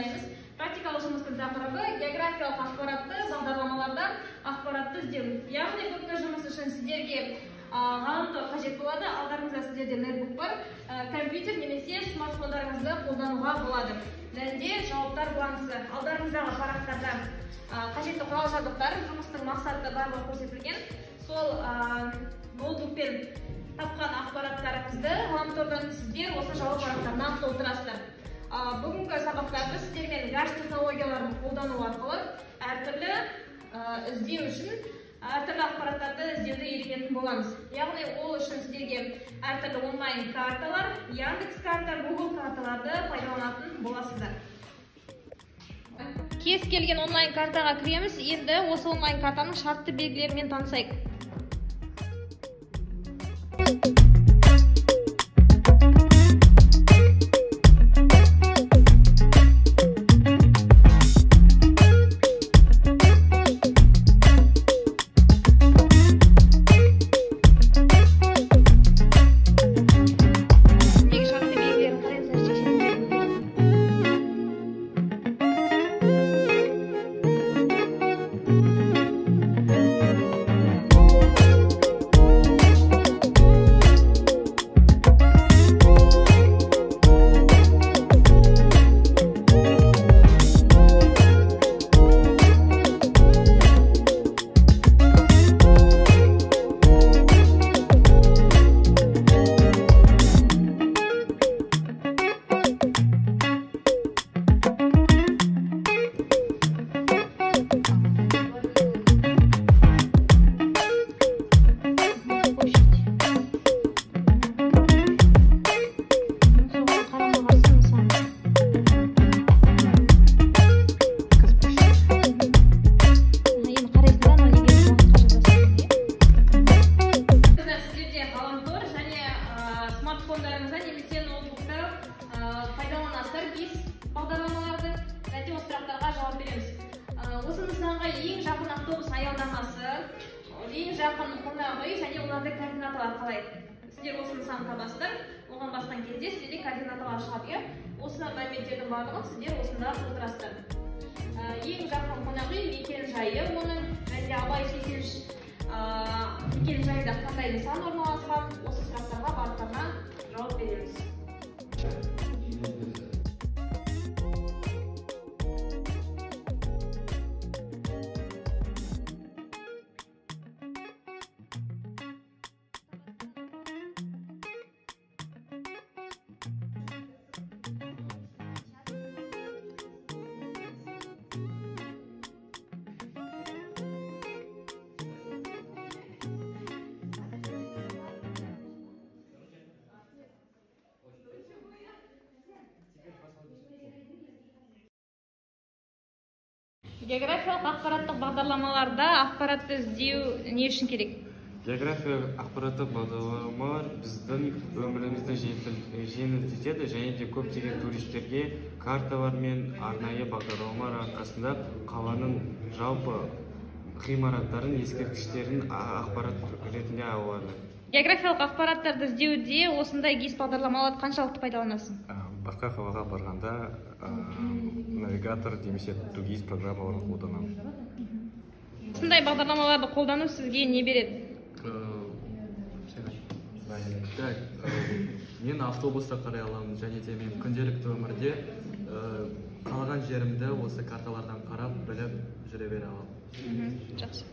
орындаймыз. Практикалық жұмыстың тақырыбы географиялық ақпаратты бағдарламалардан ақпаратты іздеу. Яғни бүгінгі жұмыс үшін сіздерге ғаламтор қажет болады. Алдарыңызда сіздерде ноутбук бар, компьютер немесе смартфондарыңызды қолдануға болады. Және де жауаптар бланкісі. Алдарыңыздағы парақтарда қажетті құрал жабдықтар, жұмыстың мақсаты барлығы көрсетілген. Сол ноутбукпен тапқан ақпараттарыңызды ғаламтордан сіздер осы жауап парақтарынан толтырасыздар. Бүгінгі сабақта біз сіздермен ғарыш технологияларын қолдану арқылы әртүрлі іздеу үшін әртүрлі ақпараттарды іздеуді үйренетін боламыз. Яғни ол үшін сіздерге әртүрлі онлайн карталар, Яндекс карта, Google карталарды пайдаланатын боласыздар. Кез келген онлайн картаға кіреміз. Енді осы онлайн картаның шартты белгілерімен танысайық. Смартфондарыңызда немесе ноутбукта пайдаланасыздар ГИС бағдарламаларды, және осы сұрақтарға жауап береміз. Осы нысанға ең жақын автобус аялдамасы, ең жақын қонақ үй және олардың координаталары қалай? Сіздер осы нысанды табасыздар, оған басқан кезде сіздерде координаталар шығады. Осы мәліметтердің барлығын сіздер осында толтырасыздар. Ең жақын қонақ үй мекен жайы оның, және Абай 83 мекен жайында қандай нысан орналасқан, осы сұрақтарға барлықтарына жауап береміз. Географиялық ақпараттық бағдарламаларда ақпаратты іздеу не үшін керек? Географиялық ақпараттық бағдарламалар біздің өмірімізді жеңілдетеді және де көптеген туристерге карталар мен арнайы бағдарламалар арқасында қаланың жалпы ғимараттарын, ескерткіштерін ақпарат ретінде алады. Географиялық ақпараттарды іздеуде осындай ГИС бағдарламаларды қаншалықты пайдаланасың? Басқа қалаға барғанда навигатор немесе 2ГИС программаларын қолданамын. Осындай бағдарламаларды қолдану сізге не береді? Так, мен автобуста қарай аламын және де мен күнделікті өмірде қалаған жерімді осы карталардан қарап, біліп жүре бере аламын. Жақсы.